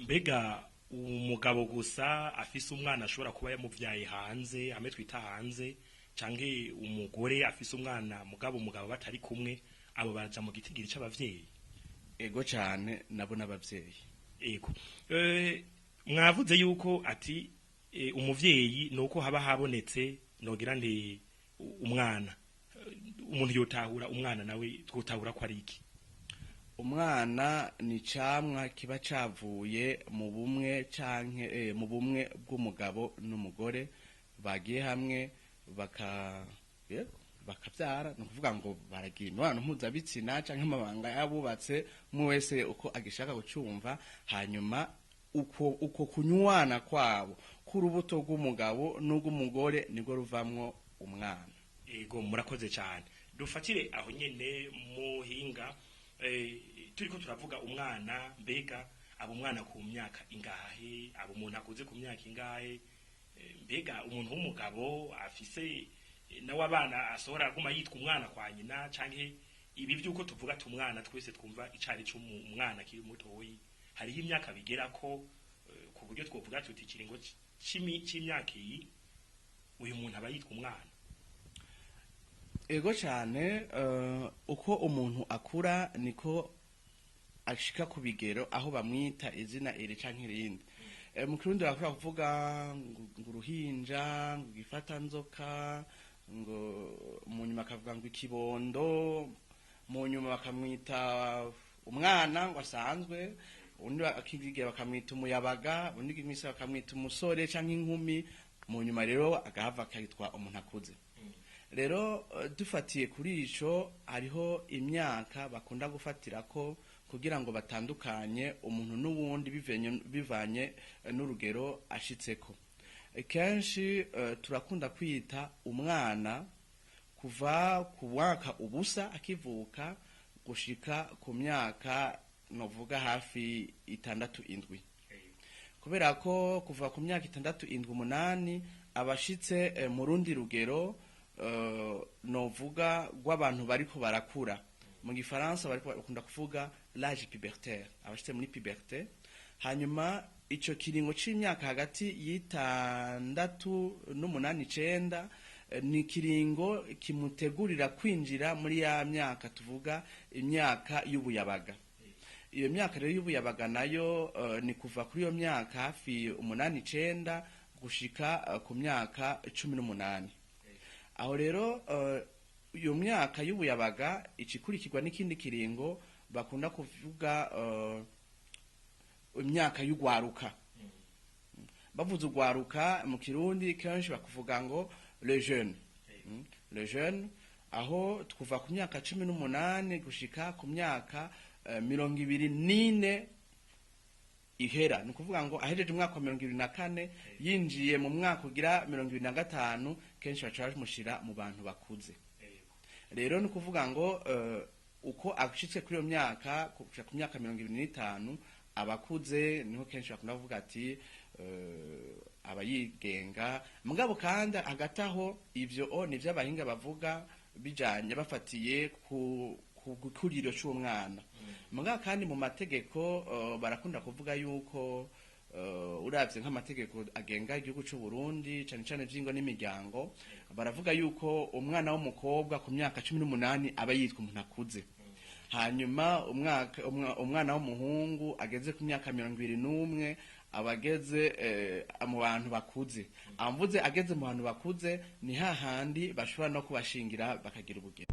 Mbega umugabo gusa afise umwana ashobora kuba yamuvyaye hanze, hamwe twita hanze, canke umugore afise umwana mugabo umugabo batari kumwe, abo baraja mu gitigiri c'abavyeyi? Ego cane, nabo n'abavyeyi. Ego. Mwavuze yuko ati umuvyeyi nuko haba habonetse nogira nti umwana. Umuntu yotahura umwana nawe twotahura ko ari iki? Umwana ni icamwa kiba cavuye mu bumwe canke mu bumwe bw'umugabo n'umugore bagiye hamwe baka yego, bakavyara. Ni ukuvuga ngo baragira imibonano mpuzabitsina canke amabanga y'abubatse, umwe wese uko agishaka gucumva. Hanyuma uko kunywana kwabo k'urubuto rw'umugabo n'urw'umugore nirwo ruvamwo umwana. Ego, murakoze cyane. Dufatire aho nyene muhinga, turiko turavuga umwana. Mbega aba umwana ku myaka ingahe? Aba umuntu akuze ku myaka ingahe? Mbega umuntu w'umugabo afise nawe abana asohora aguma yitwa umwana kwa nyina, canke ibi vy'uko tuvuga ati umwana twese twumva icari c'umwana kiri mutoyi, hariho imyaka bigerako ku buryo twovuga tuti ikiringo c'imyaka iyi uyu muntu aba yitwa umwana? Ego cyane. Uko umuntu akura niko ashika ku bigero aho bamwita izina iri canke irindi. Mu Kirundi bakunda kuvuga ngo uruhinja, ngo igifatanzoka, ngo mu nyuma akavuga ngo ikibondo, mu nyuma bakamwita umwana ngo asanzwe, undi akigira bakamwita umuyabaga, undi imisi bakamwita umusore canke inkumi, mu nyuma rero agahava akitwa umuntu akuze. Rero dufatiye kuri ico, hariho imyaka bakunda gufatira ko kugira ngo batandukanye umuntu n'uwundi bivanye n'urugero ashitseko. Kenshi turakunda kwita umwana kuva ku mwaka ubusa akivuka gushika ku myaka novuga hafi 6, 7, kubera ko kuva ku myaka 6, 7, 8 abashitse mu rundi rugero novuga rw'abantu bariko barakura. Mu Gifaransa bariko bakunda kuvuga l'âge pubertaire, abashitse muri puberté. Hanyuma ico kiringo c'imyaka hagati y'6 n'8, 9, ni kiringo kimutegurira kwinjira muri ya myaka tuvuga imyaka y'ubuyabaga. Iyo myaka rero y'ubuyabaga nayo ni kuva kuri iyo myaka hafi 8, 9 gushika ku myaka 18. Aho rero iyo myaka y'ubuyabaga ikikurikirwa n'ikindi kiringo bakunda kuvuga imyaka y'ugwaruka. Bavuze ugwaruka mu Kirundi kenshi bakuvuga ngo le jeune. Le jeune aho kuva ku myaka 18 gushika ku myaka 24 ihera. Ni ukuvuga ngo ahejeje umwaka wa 24 yinjiye mu mwaka ugira 25, kenshi baca bamushira mu bantu bakuze. Rero ni ukuvuga ngo uko ashitse kuri iyo myaka kuja ku myaka 25 abakuze, niho kenshi bakunda kuvuga ati aba yigenga. Mugabo kandi hagati aho ivyo o ni abahinga bavuga bijanye bafatiye ku gikuriro c'umwana. Mugabo kandi mu mategeko barakunda kuvuga yuko uravye nk'amategeko agenga igihugu c'u Burundi, cane cane vy'ingo n'imiryango, baravuga yuko umwana w'umukobwa ku myaka 18 aba yitwa umuntu akuze, hanyuma umwana w'umuhungu ageze ku myaka 21 aba ageze mu bantu bakuze. Amvuze ageze mu bantu bakuze ni hahandi bashobora no kubashingira bakagira ubugeni.